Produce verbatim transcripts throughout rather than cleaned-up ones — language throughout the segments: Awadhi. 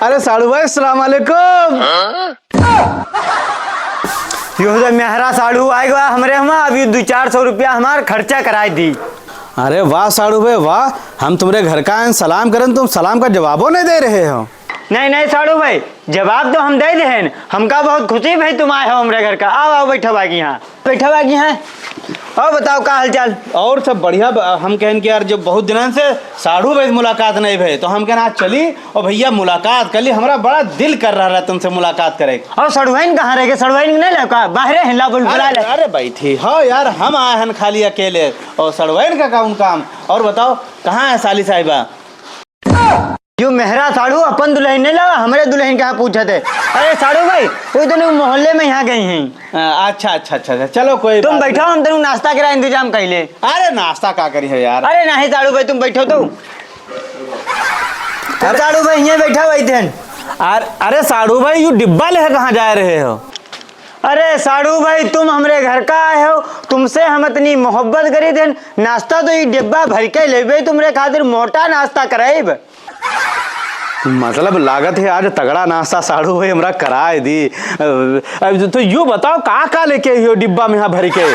अरे साढ़ू भाई, अस्सलाम वालेकुम। यो तो मेहरा साढ़ू आए गवा हमरे हमा, अभी दो चार सौ रुपया हमार खर्चा कराए दी। अरे वाह साढ़ू भाई वाह, हम तुमरे घर का आएन सलाम करेन, तुम सलाम का जवाबो नहीं दे रहे हो। नहीं, नहीं साढ़ू भाई, जवाब तो हम दे देहेन। हमका बहुत खुशी भाई तुम आए हो हमरे घर का। आओ, आओ, बैठो बाकी यहाँ। बैठा बा कि हैं? और बताओ, का हालचाल? और सब बढ़िया बा। हम कहन कि यार, जब बहुत दिनन से साढ़ू भाई से मुलाकात नहीं भई, तो हम कहन आज चली और भैया मुलाकात कर ली। हमरा बड़ा दिल कर रहा है तुमसे मुलाकात करे के। और सड़ुआइन कहाँ रह गए? सड़ुआइन नहीं लगा? बाहरे हैं, ला बोल, बुला अरे, ले। अरे बैठी हो यार, हम आए हन खाली अकेले। और सड़ुआइन का कौन काम? और बताओ, कहाँ है साली साहिबा? यो मेहरा साढ़ू अपन दुल्हन नहीं लावा, हमरे दुल्हन के यहाँ पूछत है। अरे साढ़ू भाई, वो तो मोहल्ले में यहाँ गई हैं। अ, अच्छा, अच्छा, अच्छा, अच्छा, चलो कोई तुम बात बैठो, नहीं। हम तेरे नाश्ता करा इंतजाम कर ले। अरे नाश्ता का करी है यार? अरे नहीं साढ़ू भाई, तुम बैठो तो। अरे साढ़ू भाई, यहीं बैठा हुआ थे। अरे, अरे साढ़ू भाई, यू डिब्बा ले कहाँ जा रहे हो? अरे साढ़ू भाई, तुम हमरे घर का आए हो, तुमसे हम इतनी मोहब्बत करी थे, नाश्ता तो ये डिब्बा भर के लेबे, तुमरे खातिर मोटा नाश्ता कराइब। मतलब लागत है आज तगड़ा नाश्ता साढ़ू भाई हमरा कराए दी। अब तो यू बताओ का का लेके आई हो डिब्बा में यहाँ भर के?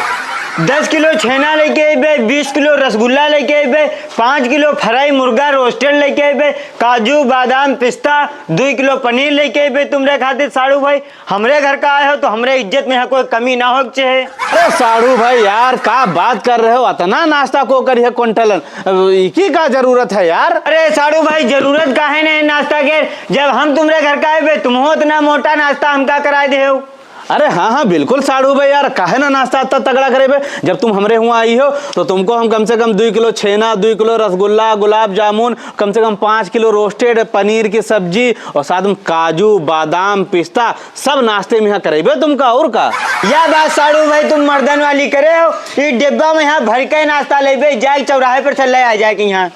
दस किलो छेना लेके अइबे, बीस किलो रसगुल्ला लेके अइबे, पाँच किलो फ्राई मुर्गा रोस्टेड लेके अइबे, काजू, बादाम, पिस्ता, दुई किलो पनीर लेके अइबे तुमरे खातिर साढ़ू भाई। हमरे घर का आए हो तो हमरे इज्जत में यहाँ कोई कमी ना हो के चाहे। अरे साढ़ू भाई यार, का बात कर रहे हो? अतना नाश्ता को करी है कुंटलन? अब इकी का जरूरत है यार? अरे साढ़ू भाई, जरूरत काहे नहीं नाश्ता के, जब हम तुमरे घर का आए बे, तुम हो इतना मोटा नाश्ता हमका कराए दे हो। अरे हाँ, हाँ, बिल्कुल साढ़ू भाई यार, काहे ना नाश्ता इतना तगड़ा करे बे? जब तुम हमरे हुआ आई हो, तो तुमको हम कम से कम दुई किलो छेना, दुई किलो रसगुल्ला, गुलाब जामुन, कम से कम पाँच किलो रोस्टेड पनीर की सब्जी और साथ में काजू, बादाम, पिस्ता, सब नाश्ते में यहाँ करेबे तुमका, और का? या बात साढ़ू भाई तुम मर्दन वाली करे हो, ई डिब्बा में यहाँ भर के नाश्ता लेबे, जाए चौराहे पर चल आ जाए के यहाँ।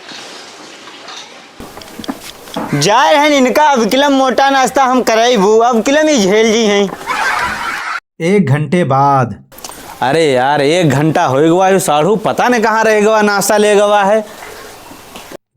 जाए रहन इनका अब किलम मोटा नाश्ता हम कराइबू, अब किलम ही झेल जी हैं। एक घंटे बाद। अरे यार, एक घंटा हो गवा, यो साढ़ू पता नहीं कहाँ रह गवा, नाश्ता ले गवा है।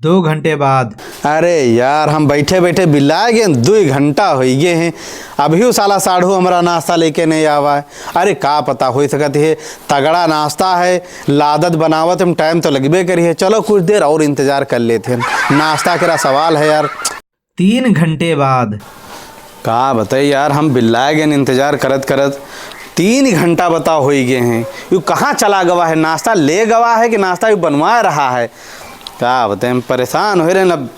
दो घंटे बाद। अरे यार, हम बैठे बैठे बिल्ला गए, दुई घंटा हो गए हैं, अभी वो साला साढ़ू हमारा नाश्ता लेके नहीं आवा है। अरे का पता, हो सकत है तगड़ा नाश्ता है, लादत बनावत में टाइम तो लगबे करी है। चलो कुछ देर और इंतजार कर लेते हैं, नाश्ता करा सवाल है यार। तीन घंटे बाद। का बताई यार, हम बिल्ला गए इंतजार करत करत। तीन घंटा बताओ हो ही गए हैं, यू कहाँ चला गवा है? नाश्ता ले गवा है कि नाश्ता यू बनवा रहा है? का बताई, हम परेशान हो रहे हैं, अब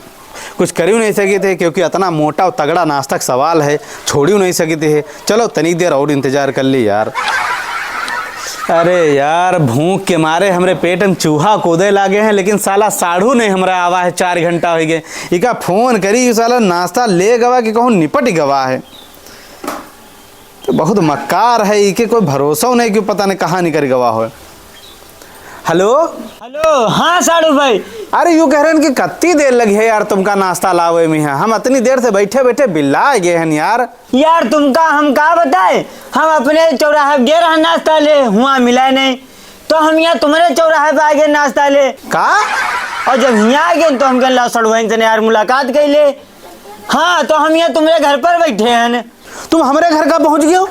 कुछ करियो नहीं सके थे, क्योंकि इतना मोटा और तगड़ा नाश्ता का सवाल है, छोड़ियो नहीं सके थे। चलो तनिक देर और इंतजार कर ली यार। अरे यार, भूख के मारे हमरे पेट में चूहा कूदे लागे हैं, लेकिन साला साढ़ू नहीं हमरा आवा है, चार घंटा हो गए। इका फोन करी, यू साला नाश्ता ले गवा कि कहूँ निपट गवा है। तो बहुत मक्कार है, इके कोई भरोसा नहीं कि पता नहीं कहाँ निकल गवा हो। हेलो। हेलो, हाँ साढ़ू भाई। अरे यू कह रहे हैं कि कत्ती देर लगी है यार तुमका नाश्ता लावे में है, हम इतनी देर से बैठे बैठे बिल्ला गए हैं यार। यार तुमका हम का बताए, हम अपने चौराहे गे रहा नाश्ता ले, हुआ मिला नहीं, तो हम यहाँ तुम्हरे चौराहे पे आ गए नाश्ता ले। का? और जब यहाँ आ गए तो हम कहला सड़ुआइन से यार मुलाकात कर ले। हाँ, तो हम यहाँ तुम्हरे घर पर बैठे हैं। तुम हमरे घर का पहुँच गए हो?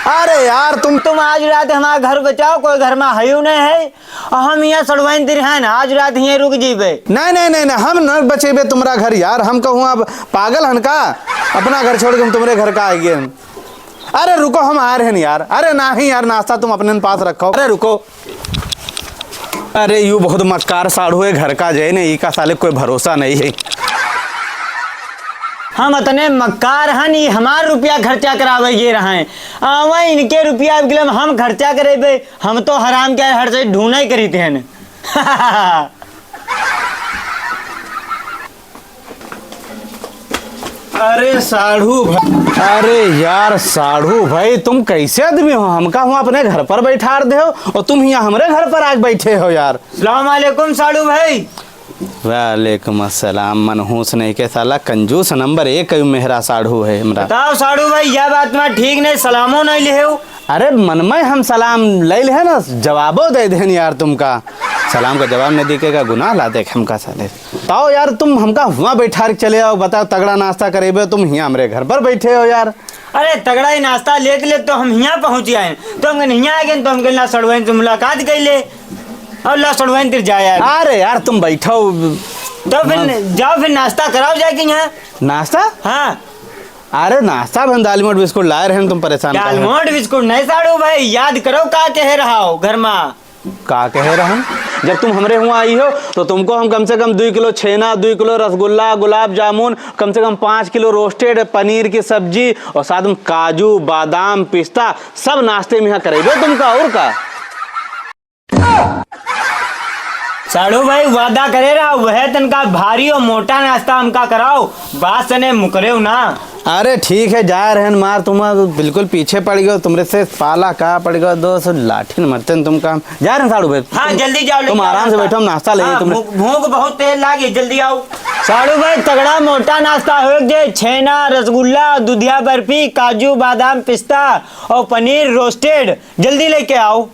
अरे यार तुम तुम आज रात हमारा घर बचाओ, कोई घर में हयू नहीं है। और हम यहाँ सड़ुआइन तिर हैं ना, आज रात यहाँ रुक जीबे। नहीं, नहीं, नहीं, नहीं, हम न बचेबे तुम्हरा घर यार, हम कहूँ अब पागल हन का? अपना घर छोड़ के हम तुम्हरे घर का आ गए। अरे रुको, हम आ रहे हैं यार। अरे नहीं यार, नाश्ता तुम अपने पास रखो। अरे रुको। अरे यू बहुत मक्कार साढ़ू है, घर का जाए नहीं, इका साले कोई भरोसा नहीं है। हम इतने मक्कार हन, ई हमार रुपया खर्चा करावे ये रहे हैं। आवा इनके रुपया अब गिलम हम खर्चा करेबे, हम तो हराम के हर से ढूंढे करी थे हैं। अरे साढ़ू भाई, अरे यार साढ़ू भाई, तुम कैसे आदमी हो? हमका हुआ अपने घर पर बैठार दे हो और तुम यहाँ हमरे घर पर आके बैठे हो यार। सलाम वालेकुम साढ़ू भाई। वालेकुम अस्सलाम। मनहूस नहीं के साला, कंजूस नंबर एक मेहरा साढ़ू है हमरा। बताओ साढ़ू भाई, यह बात मा ठीक नहीं, सलामो नहीं लिहेउ। अरे मन में हम सलाम ले लिहे ना, जवाबो दे देन यार तुमका। सलाम का जवाब नहीं देके का गुनाह ला देख हमका साले। ताओ यार तुम हमका हुआ बैठार के चले आओ, बताओ तगड़ा नाश्ता करेबे तुम हियाँ हमरे घर पर बैठे हो यार। अरे तगड़ा ही नाश्ता लेत लेत तो हम हियाँ पहुँच आए, तो हम हियाँ आ गए तो हम कहना सड़ुआइन से मुलाकात कर ले। और ला सड़ुआइन तिर जाए यार। अरे यार तुम बैठो। तो फिर हाँ। जाओ फिर नाश्ता कराओ जाके यहाँ। नाश्ता? हाँ। अरे नाश्ता भी हम दालमोट बिस्कुट लाए रहे, तुम परेशान काहे? दालमोट बिस्कुट नहीं साढ़ू भाई, याद करो का कहे रहा हो घर मा। का कहे रहन? जब तुम हमरे हुआं आई हो तो तुमको हम कम से कम दुई किलो छेना, दुई किलो रसगुल्ला, गुलाब जामुन, कम से कम पाँच किलो रोस्टेड पनीर की सब्जी और साथ में काजू, बादाम, पिस्ता, सब नाश्ते में यहाँ करेबे तुमका, और का? साढ़ू भाई वादा करे रहा, वह तनका भारी और मोटा नाश्ता हमका कराओ, बात सने मुकरेउ ना। अरे ठीक है, जा रहन मार, तुम बिल्कुल पीछे पड़ गयो, तुमरे से पाला का पड़ गयो, दो सौ लाठी न मरते न तुमका। जा रहन साढ़ू भाई। हाँ, जल्दी जाओ, लेके तुम आओ आराम से नाश्ता। बैठो, हम नाश्ता ले हाँ, तुमरे। भूख, भूख बहुत तेज लागी, जल्दी आओ। साढ़ू भाई, तगड़ा मोटा नाश्ता हो जे, छेना, रसगुल्ला, दूधिया बर्फी, काजू, बादाम, पिस्ता और पनीर रोस्टेड, जल्दी लेके आओ।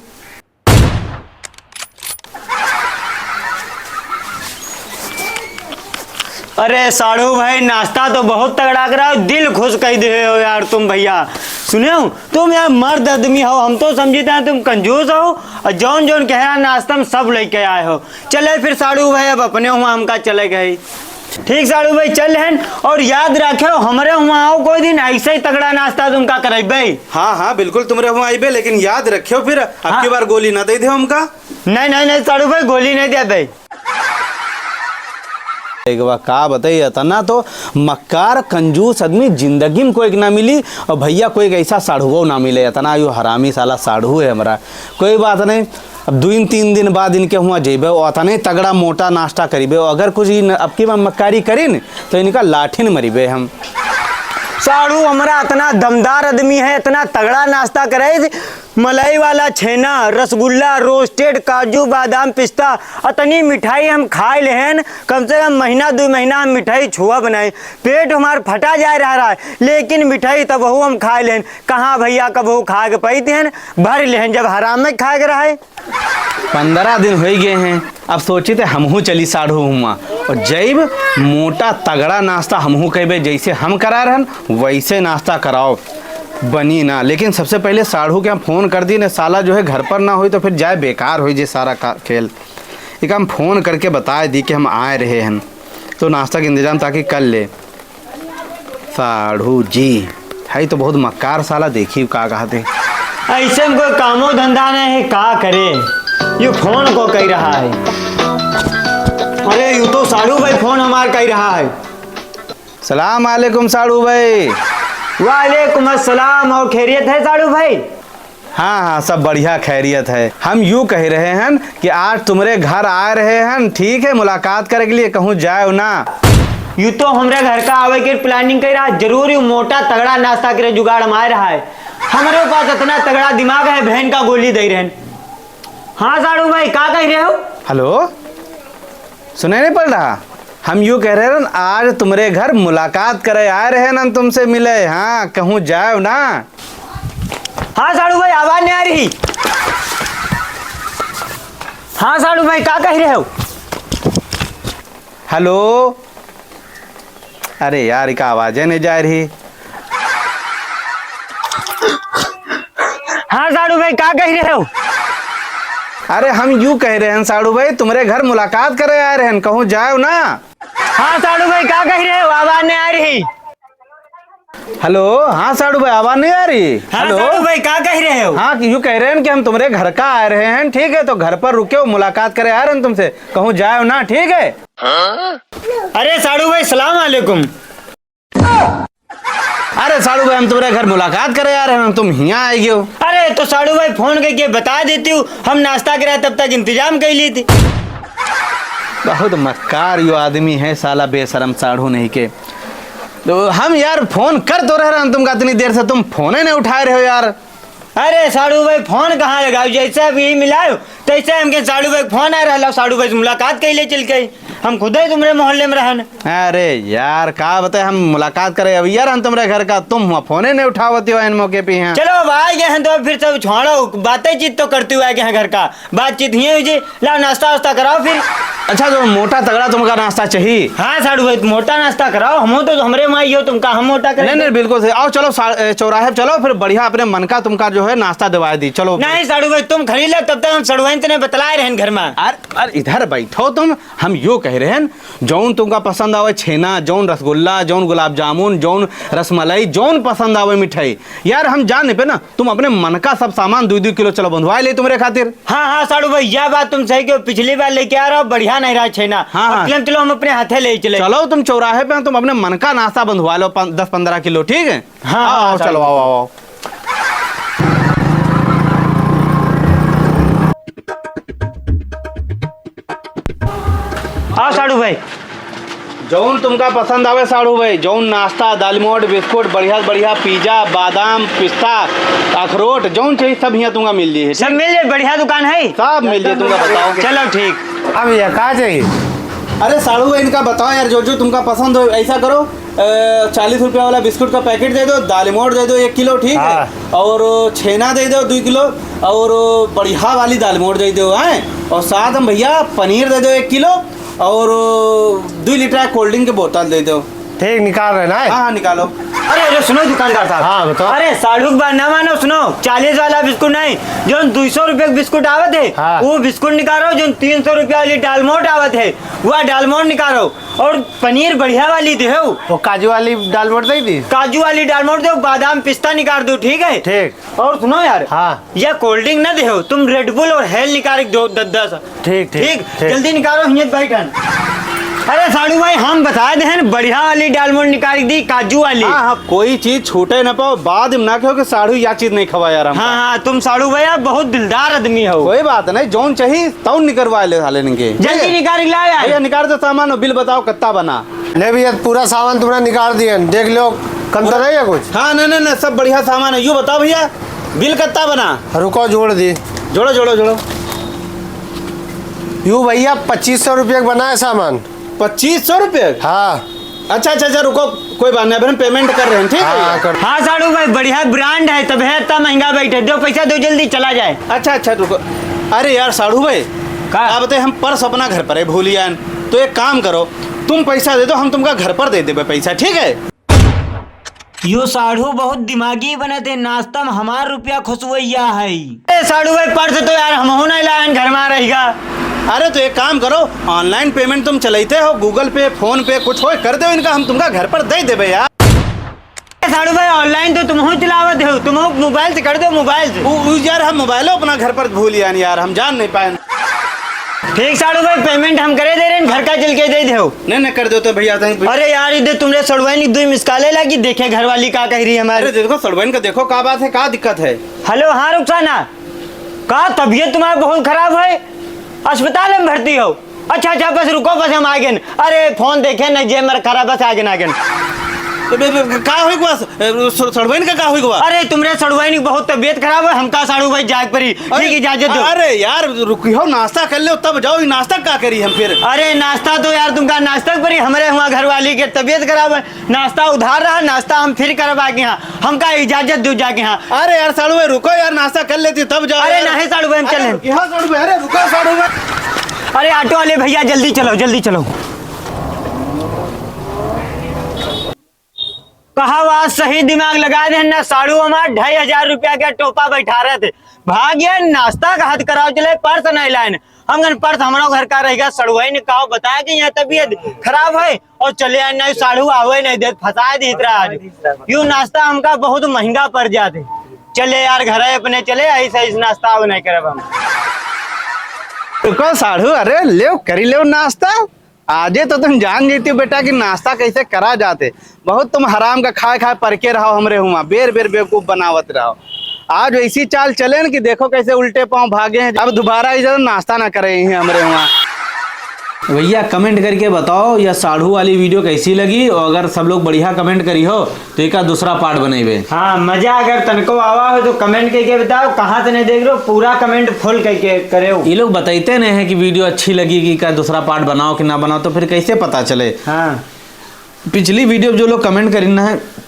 अरे साढ़ू भाई, नाश्ता तो बहुत तगड़ा करा हो, दिल खुश कर दे हो यार तुम भैया। सुने हो, तुम यार मर्द आदमी हो, हम तो समझते हैं तुम कंजूस हो, और जौन जौन कह रहा नाश्ता में सब लेके आए हो। चले फिर साढ़ू भाई, अब अपने हुआं हमका चले गए। ठीक साढ़ू भाई, चल रहन, और याद रखे हो, हमरे हुआं आओ कोई दिन, ऐसे ही तगड़ा नाश्ता तुमका करेबे। हाँ, हाँ, बिल्कुल तुमरे हुआं आइबे, लेकिन याद रखे हो फिर, अब हाँ। की बार गोली ना दे दे हमका। नहीं, नहीं, नहीं, साढ़ू भाई, गोली नहीं दे भाई। एक बार का बताई, इतना तो मक्कार कंजूस आदमी जिंदगी में कोई ना मिली, और भैया कोई ऐसा साढ़ुओ ना मिले, इतना यो हरामी साला साढ़ू है हमरा। कोई बात नहीं, अब दो तीन दिन बाद इनके हुआं जेबे, और इतने तगड़ा मोटा नाश्ता करीबे, और अगर कुछ इन, अब की मक्कारी करीन, तो इनका लाठिन मरीबे हम। साढ़ू हमरा इतना दमदार आदमी है, इतना तगड़ा नाश्ता करे, मलाई वाला छेना, रसगुल्ला, रोस्टेड काजू, बादाम, पिस्ता, अतनी मिठाई हम खाए लेहन, कम से कम महीना, दो महीना हम मिठाई छुआ बनाए। पेट हमार फटा जाए रहा, रहा है, लेकिन मिठाई तबहू हम खाए लेहन। कहाँ भैया, कबहू खाए के पइत हन, भर लेहन, जब हराम में खाए के रहा है। पन्द्रह दिन होइ गए हैं, अब सोचित है हमहू चली साढ़ू हुआं, और जैब मोटा तगड़ा नाश्ता हमहू कहबे, जैसे हम करा रहन वैसे नाश्ता कराओ, बनी ना। लेकिन सबसे पहले साढ़ू के हम फोन कर दी ने, साला जो है घर पर ना होई तो फिर जाए बेकार होई जे सारा का-, खेल। एक हम फोन करके बताए दी कि हम आए रहे हैं, तो नाश्ता के इंतजाम ताकि कर ले। साढ़ू जी, है तो बहुत मक्कार साला, देखी का कहते। ऐसे में कोई कामो धंधा नहीं है, का करे? यू फोन को कह रहा है। अरे, यू तो साढ़ू भाई फोन हमार कह रहा है। सलाम अलैकुम साढ़ू भाई। वालेकुम अस्सलाम, और खैरियत है साढ़ू भाई? हाँ, हाँ, सब बढ़िया खैरियत है। हम यू कह रहे हैं कि आज तुम्हरे घर आए रहे हैं, ठीक है, मुलाकात करे के लिए, कहूँ जाए ना। यू तो हमरे घर का आवे के planning कर रहा, जरूर यू मोटा तगड़ा नाश्ता के जुगाड़ हम आए रहा है। हमरे पास इतना तगड़ा दिमाग है, बहन का गोली दे रहे हैं। हाँ साढ़ू भाई, का कह रहे हो? हेलो, सुनाई नहीं पड़ रहा? हम यू कह रहे हैं, आज तुम्हरे घर मुलाकात करे आए रहे हैं, तुमसे मिले। हाँ, कहूँ जाए ना। हाँ साढ़ू भाई, आवाज नहीं आ रही। हाँ साढ़ू भाई, का कह रहे हो? हेलो, अरे यार, इका आवाजे नहीं जा रही। हाँ साढ़ू भाई, का कह रहे हो? अरे हम यू कह रहे हैं साढ़ू भाई, तुम्हरे घर मुलाकात करे आए रहे हैं, कहूँ जाओ ना। हाँ साढ़ू भाई, का कह रहे हो? आवाज नहीं आ रही। हेलो, हाँ साढ़ू भाई, आवाज नहीं आ रही? हाँ हेलो। साढ़ू भाई, का कह रहे हो? हाँ, यू कह रहे हैं कि हम तुम्हरे घर का आए रहे हैं, ठीक है, तो घर पर रुके हो, मुलाकात करे आए रहे हैं तुमसे, कहूँ जाओ ना, ठीक है? अरे साढ़ू भाई, सलाम अलैकुम। अरे साढ़ू भाई, हम तुम्हरे घर मुलाकात करे आए रहे हैं, तुम हियाँ आए गयो। अरे तो साढ़ू भाई, फोन करके बता देती हूँ, हम नाश्ता करे तब तक इंतजाम कर ली थी। बहुत मक्कार यो आदमी है साला, बेशरम साढ़ू नहीं के। तो हम यार फोन कर तो रहे रहन तुमका इतनी देर से, तुम फोने नहीं उठाए रहे हो यार। अरे साढ़ू भाई, फोन कहाँ लगाओ, जैसे अभी मिलायो तैसे हमके साढ़ू भाई फोन आ रहा, साढ़ू भाई से मुलाकात कर ले चल के। हम खुदे तुमरे मोहल्ले में रहन। अरे यार, का बताए, हम मुलाकात करे अवइया रहन तुमरे घर का, तुम हुआँ फोने नहीं उठावत हो एन मौके पे यहाँ। चलो, अब आइ गए हैं तो फिर सब छोड़ो, बातें चीत तो करते हुए आइ गए हैं घर का, बातचीत ही हुई जी। लाओ, नाश्ता वास्ता कराओ फिर। अच्छा, तो मोटा तगड़ा तुमका नाश्ता चाहिए? हाँ साढ़ू भाई, मोटा नाश्ता कराओ, हम तो हमरे माई हो, तुमका हम मोटा करें? नहीं, नहीं, बिल्कुल सही। आओ, चलो, सा-, ए, चौराहे पे चलो, फिर बढ़िया अपने मन का तुमका जो है नाश्ता दिवाए दी। चलो। नहीं साढ़ू भाई, तुम खड़ी लो, तब तक हम सड़ुआइन तने बतलाए रहन घर में। अरे, अरे, इधर बैठो तुम, हम यो कह रहे हैं, जौन तुमका पसंद आवे छेना, जौन रसगुल्ला, जौन गुलाब जामुन, जौन रसमलाई, जौन पसंद आवे मिठाई, यार, हम जान नहीं पे ना, तुम अपने मन का सब सामान दुई दुई किलो चलो बंधवाए ले तुम्हरे खातिर। हाँ, हाँ, साढ़ू भाई, यह बात तुम सही कहो, पिछली बार लेके आ रहा हो, बढ़िया नहीं रहा छेना। हाँ, अब हाँ। चलो, चलो, हम अपने हाथे ले चले। चलो, तुम चौराहे पे, तुम अपने मन का नाश्ता बंधवा लो, पन-, दस पन्द्रह किलो, ठीक है? हाँ, आओ, हाँ, आओ, साढ़ू चलो, भाई। आओ, आओ, आओ। आओ साढ़ू भाई। जौन तुमका पसंद आवे साढ़ू भाई, जौन नाश्ता, दालमोट, बिस्कुट, बढ़िया से बढ़िया पिज्जा, बादाम, पिस्ता, अखरोट, जौन चाहिए सब हियाँ तुमका मिल जाई, सब ठीक? मिल जाई, बढ़िया दुकान है। सब मिल जाई, तुमका बताओ। चलो ठीक। अब ये का चाहिए? अरे साढ़ू भाई, इनका बताओ यार, जो जो तुमका पसंद हो, ऐसा करो, अ, चालीस रुपया वाला बिस्कुट का पैकेट दे दो, दालमोट दे दो एक किलो, ठीक है? हाँ। और छेना दे दो दुई किलो, और बढ़िया वाली दालमोट दे दो, हैं? और साथ में भैया पनीर दे दो एक किलो, और दुई लीटर का कोल्ड ड्रिंक के बोतल दे दो। ठीक, निकाल रहे ना? हाँ, हाँ, निकालो। अरे, अरे, सुनो दुकानदार साहब। हाँ, बताओ। अरे, साढ़ू के बात ना मानो, सुनो, चालीस वाला बिस्कुट नहीं, जो दुई सौ रुपया के बिस्कुट आवत है, हाँ। वो बिस्कुट निकालो, जो तीन सौ रुपया वाली दालमोट आवत है, वह दालमोट निकालो। और पनीर बढ़िया वाली देहो। वो काजू वाली दालमोट दे दी? काजू वाली दालमोट देहो, बादाम पिस्ता निकाल दो, ठीक है? ठीक। और सुनो यार, हाँ। या कोल्ड ड्रिंक ना देहो, तुम Red Bull और हेल निकाल के दो, दस दस। ठीक, ठीक, ठीक, ठीक। जल्दी निकालो, हियत भाई खान। अरे साढ़ू भाई, हम बता दे हैं, बढ़िया वाली दालमोट निकाल के दी, काजू वाली। हाँ, हाँ, कोई चीज छूटे ना पाओ, बाद में ना कहो कि साढ़ू या चीज नहीं खवाया यार हमका। हाँ, हाँ, तुम साढ़ू भाई आप बहुत दिलदार आदमी हो। कोई बात नहीं, जौन चाहिए तौन निकरवा ले साले इनके। जल्दी निकाल के लाओ यार। भैया, निकाल दो सामान और बिल बताओ कितना बना। ले भैया, पूरा सामान तुमने निकाल दिए, देख लो, कम तो नहीं है कुछ? हाँ, नहीं, नहीं, नहीं, सब बढ़िया सामान है। यू बताओ भैया, बिल कितना बना? रुको, जोड़ दी। जोड़ो, जोड़ो, जोड़ो। यू भैया, पच्चीस सौ रुपये का बना है सामान। पच्चीस सौ रुपये? हाँ। अच्छा, अच्छा, अच्छा, रुको, कोई बात नहीं, अभी हम पेमेंट कर रहे हैं, ठीक है हाँ, भैया? कर। हाँ, साढ़ू भाई, बढ़िया ब्रांड है, तब है इतना महंगा बैठे। दो पैसा दो, जल्दी चला जाए। अच्छा, अच्छा, रुको। अरे यार, साढ़ू भाई, का? आप बताइए, हम पर्स अपना घर पर है भूल गया, तो एक काम करो, तुम पैसा दे दो, हम तुमका घर पर दे देबे पैसा, ठीक है? यो साढ़ू बहुत दिमागी बनत है, नाश्ता में हमार रुपया खुसवैया है। ए साढ़ू भाई, पर्स तो यार हमहू नहीं लायन, घर में रहेगा। अरे तो एक काम करो, ऑनलाइन पेमेंट तुम चलाते हो, Google Pay, PhonePe कुछ हो कर दो इनका, हम तुमका घर पर दे देबे यार। ए साढ़ू भाई, ऑनलाइन तो तुमहू चलावत हो, तुमहू मोबाइल से कर दो, मोबाइल से। उ, उ यार हम मोबाइलो अपना घर पर भूल गया यार, हम जान नहीं पाए। ठीक साढ़ू भाई, पेमेंट हम करे दे रहे हैं, घर का चल के दे दो। नहीं, नहीं, कर दो तो भैया, thank you। अरे यार, इधर तुमरे सड़ुआइन दुई मिस कॉले लागी, देखे घर वाली का कह रही है हमारे। अरे देखो सड़ुआइन का, देखो का बात है, का दिक्कत है? हेलो, हाँ रुखसाना, का तबीयत तुम्हारा बहुत खराब है, अस्पताल में भर्ती हो? अच्छा, अच्छा, बस रुको, बस हम आ गए। अरे फोन देखे नहीं, जे मर खराब, बस आ गए, आ गए। ए, बे, बे, का हुई बस? ए, स-, सड़ुआइन का का हुई बा? अरे तुमरे सड़ुआइन की बहुत तबीयत खराब है, हमका साढ़ू भाई जाए परी। अरे, ठीक, इजाजत दो। अरे यार, रुकियो, नाश्ता कर लो तब जाओ, ये नाश्ता का करी हम फिर? अरे नाश्ता तो यार तुमका नाश्ता परी, हमरे हुआँ घर वाली के तबीयत खराब है, नाश्ता उधार रहा, नाश्ता हम फिर करब आगे यहाँ, हमका इजाजत दो जाके यहाँ। अरे यार साढ़ू भाई रुको यार, नाश्ता कर लेती तब जाओ अरे यार। नहीं साढ़ू भाई, हम अरे चलें। रुकियो साढ़ू भाई, अरे रुको साढ़ू भाई। अरे ऑटो वाले भैया जल्दी चलो, जल्दी चलो। कहा बात सही दिमाग लगा दे ना साढ़ू, हमार ढाई हजार रुपया के टोपा बैठा रहे थे, भाग गए नाश्ता का हद कराओ चले, पर्स नहीं लाइन। हम कन पर्स हमरो घर का रह गया, सड़ुआइन कहो बताया कि यहाँ तबीयत खराब है और चले आए नहीं, साढ़ू आवे नहीं देत, फंसा दी इतरा आज। यू नाश्ता हमका बहुत महंगा पड़ जाते, चले यार घर अपने चले, ऐसा इस नाश्ता अब नहीं करब हम। रुको साढ़ू, अरे लेव करी लेव नाश्ता। आजे तो तुम जान जइती बेटा कि नाश्ता कैसे करा जाते। बहुत तुम हराम का खाए खाए परके रहो हमरे हुआँ, बेर बेर बेवकूफ बनावत रहो। आज वैसी चाल चले न कि देखो कैसे उल्टे पाँव भागे हैं। अब दोबारा इधर नाश्ता ना करे यहीं हमरे हुआँ। भैया, comment करके बताओ, यह साढ़ू वाली video कैसी लगी, और अगर सब लोग बढ़िया comment करी हो, तो एका दूसरा part बनेबे। हाँ, मजा अगर तनको आवा हो, तो comment करके बताओ, कहाँ से नहीं देख रहे हो, पूरा comment full करके करे हो। ये लोग बताते नहीं है कि video अच्छी लगी कि का दूसरा part बनाओ कि ना बनाओ, तो फिर कैसे पता चले? हाँ। पिछली video जो लोग comment करीन है,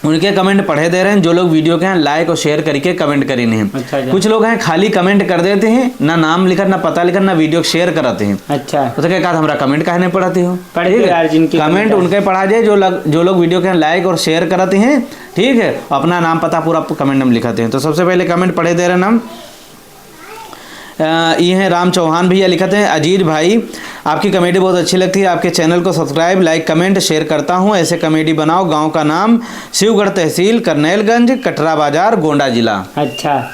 उनके comment पढ़े दे रहे हैं, जो लोग video के हैं like और share करके comment करीन हैं। अच्छा, अच्छा। कुछ लोग हैं खाली comment कर देते हैं, ना नाम लिखत, ना पता लिखत, ना video share करते हैं। अच्छा। तो क्या कहा, हमरा comment काहे नहीं पढ़ाते हो? पढ़ते ठीक है? यार, जिनके comment comment है। उनके पढ़ा जाए, जो लग-, जो लोग video के हैं like और share करते हैं, ठीक है, अपना नाम पता पूरा comment में लिखते हैं। तो सबसे पहले comment पढ़े दे रहे हैं हम। अ, ये हैं राम चौहान भैया, लिखते हैं, "अजीज भाई, आपकी comedy बहुत अच्छी लगती है, आपके channel को subscribe, like, comment, share करता हूँ, ऐसे comedy बनाओ, गांव का नाम शिवगढ़ तहसील, करनैलगंज, कटरा बाजार, गोंडा जिला।" अच्छा,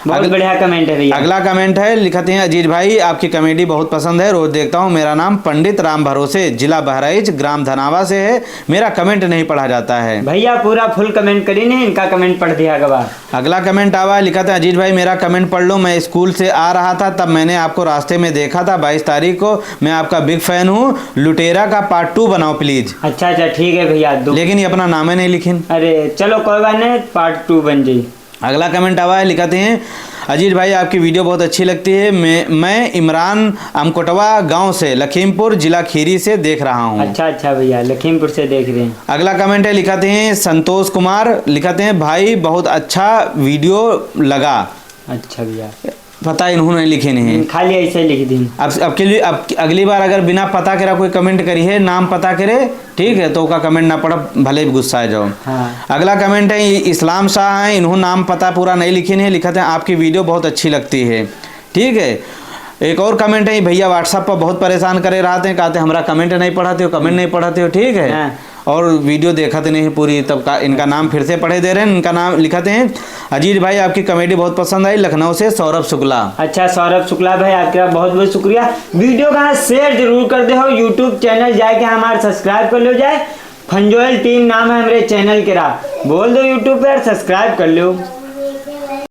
बहुत अगल-, बढ़िया comment है भैया। अगला comment है, लिखते हैं, "अजीज भाई, आपकी comedy बहुत पसंद है, रोज देखता हूँ, मेरा नाम पंडित राम भरोसे, जिला बहराइच, ग्राम धनावा से है, मेरा comment नहीं पढ़ा जाता है।" भैया, पूरा full comment करीन है, इनका comment पढ़ दिया गवा। अगला comment आवा है, लिखत है, "अजीज भाई, मेरा comment पढ़ लो, मैं स्कूल से आ रहा था, तब मैंने आपको रास्ते में देखा था, बाईस तारीख को, मैं आपका big fan हूँ, लुटेरा का part two बनाओ please।" अच्छा, अच्छा, ठीक है भैया, दो। लेकिन ये अपना नाम ही नहीं लिखिन। अरे चलो, कोई बात नहीं, part two बन जाई। अगला comment आवा है, लिखत हैं, "अजीज भाई, आपकी video बहुत अच्छी लगती है, मैं, मैं इमरान अमकोटवा गांव से, लखीमपुर, जिला खीरी से देख रहा हूँ।" अच्छा, अच्छा भैया, लखीमपुर से देख रहे हैं। अगला comment है, लिखत हैं संतोष कुमार, लिखत हैं, "भाई, बहुत अच्छा video लगा।" अच्छा भैया। पता इन्होंने लिखे नहीं है। हम्म, खाली ऐसे लिख दी। अब, अब के लिए, अब अगली बार अगर बिना पता केरा कोई comment करी है, नाम पता केरे, ठीक है, तो ओका comment ना पढ़ब, भले गुस्सा जाओ। हाँ। अगला comment है, इ-, इस्लाम शाह हैं, इन्हों नाम पता पूरा नहीं लिखे नहीं, लिखत हैं, "आपकी video बहुत अच्छी लगती है।" ठीक है, एक और comment है, "भैया WhatsApp पर बहुत परेशान करे रहते हैं, कहते हमरा comment नहीं पढ़ाते हो, comment नहीं पढ़ाते हो", ठीक है। हाँ। और video देखत नहीं है पूरी, तब का इनका नाम फिर से पढ़े दे रहे हैं। इनका नाम लिखत हैं, "अजीज भाई, आपकी comedy बहुत पसंद आई, लखनऊ से सौरभ शुक्ला।" अच्छा सौरभ शुक्ला भाई, आपका बहुत बहुत शुक्रिया। Video का share जरूर कर दे हो, YouTube channel जाके हमारे subscribe कर लो जाए। फंजोयल team नाम है हमरे channel के रा, बोल दो YouTube पे subscribe कर लो।